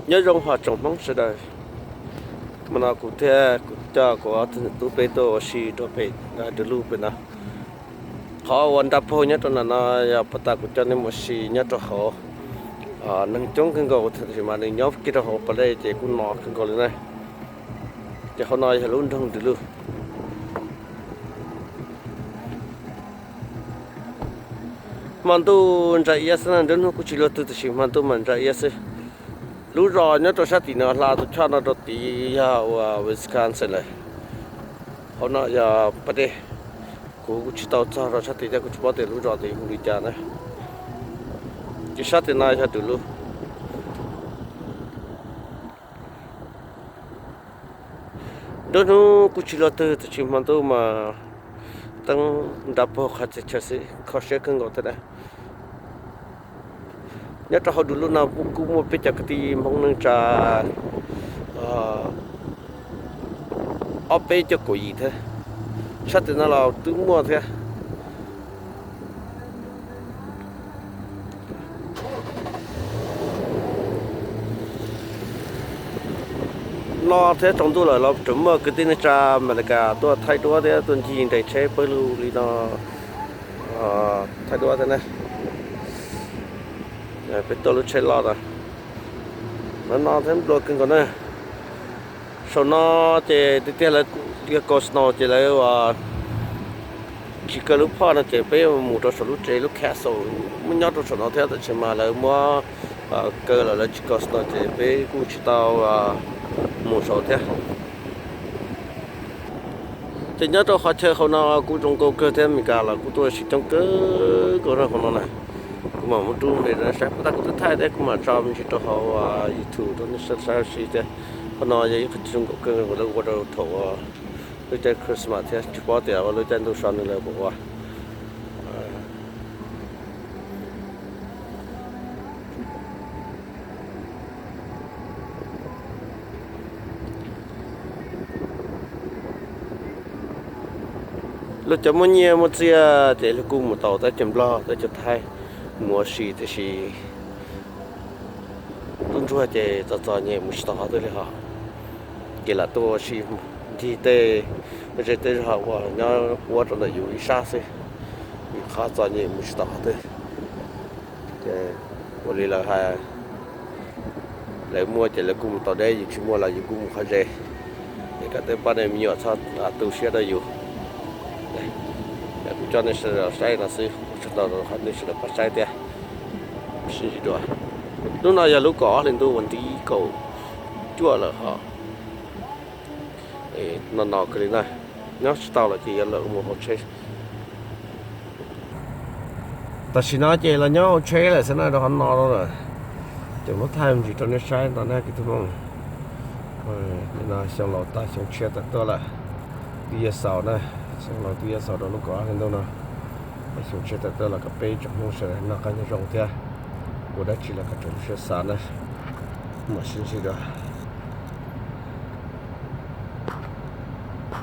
Nyob zoo hos tsoom Hmoob sawv daws, hmo no kuv thiab kuv coj kuv ob tug tub peb tuaj ua si rau pem Dua Lug pem no. Qhov uas nra paug nyob rau ntawm no yog pas tas kuv coj nej mus ua si nyob rau hauv, neeg coob kawg nkaus tiam sis mas nws nyob kiag rau hauv pas dej ces kuj no kawg nkaus li na. Ces hauv no yog lub nroog Dua Lug. Hmo ntuj ntsa iab xwb na, nruab hnub kuj tsis luaj twg tiam sis hmo ntuj mas ntsa iab xwb. Lub zos nyob rau sab tim no hla tus choj no rau tid yog uas Wisconsin lawm. Hauv no yog pas dej. Kuv kuj tsis tau txog rau sab tid thiab kuv tsis paub tias lub zos tid hu li cas na. Ces sab tim no yog Dua Lug. Nruab hnub kuj tsis luaj twg tiam sis hmo ntuj mas teeb nra paug qhov txhia chaw xwb, kho siab kawg nkaus thiab na. Nyob rau hauv Dua Lug no kuj muaj peb cov kwv tij Hmoob neej tsa ob peb caug kaum yim thiab. Sab tim no los twb muaj thiab. No thiab tsaus ntuj lawm los tseem muaj kwv tij neej tsa Amelikas tuaj thaij duab thiab tuaj ncig nres tsheb pawg lug li no thaij duab thiab na. Peb tuaj lub tsheb loj no, no no thiab nplua kawg nkaus na. Saum no ces tiag tiag lawv yog kaus snow ces lawv tsis kaw lub phoj no ces peb mus rau saum lub tsev lub castle muaj nyob rau saum no thiab, tab sis mas lawv muab kaw lawm lawv tsis kaus snow ces peb kuj tsis tau mus saud thiab. Ces nyob rau qhov chaw hauv no kuj zoo nkauj kawg thiab, Amelikas los kuj tuaj ua si coob kawg nkaus rau hauv no na. Kuv mam muab rub me rau nej saib, pas tas kuv twb thaij thiab kuv mam tso me ntsis rau hauv YouTube rau nej saib ua si thiab. Qhov no yog ib qho chaw zoo nkauj kawg lawv ua rau thaum lub caij Christmas thiab tsis paub tias lub caij ntuj so nws lawv puas ua. Luag cov muaj nyiaj muaj txiaj ces luag kuj mus tau teb chaws Nplog teb chaws Thaib mus ua si, tiam sis tub ntsuag ces txom txom nyem mus tsis tau qhov twg li hos. Ces lam tuaj ua si ncig tej zej tej zog uas nyob puab rau ntawm yus ib sab xwb, vim qhov txom nyem mus tsis tau qhov twg. Ces ua li lawv hais, lawv muaj ces lawv kuj mus tau deb, yus tsis muaj los yus kuj mus qhov ze. Es kom tej pab nej me nyuam txhob tu siab rau yus. Kuv coj nej sawv daws saib no xwb, ua tsaug ntau rau qhov nej sawv daws pab saib thiab. Sib ntsib dua. Hnub no yog lub kaum ob hli ntuj uas ntiv kaum cuaj lawm hos. No no kawg li na, nyob tsis tau los ces yuav lawv mus hauv tsheb. Tam sim no ces los nyob hauv tsheb lawm xwb na, rau qhov no lawm. Ces muab thaij me ntsis rau nej saib ntau na kwv tij Hmoob. No xyoo laus tag xyoo tshiab tawm tuaj lawm, twb yuav xaus na, xyoo laus twb yuav xaus rau lub kaum ob hli ntuj no. Xyoo tshiab tawm tuaj los kom peb tsoom Hmoob sawv daws noj qab nyob zoo thiab, ua dab tsi los kom raws lub siab xav na. Mam sib ntsib dua.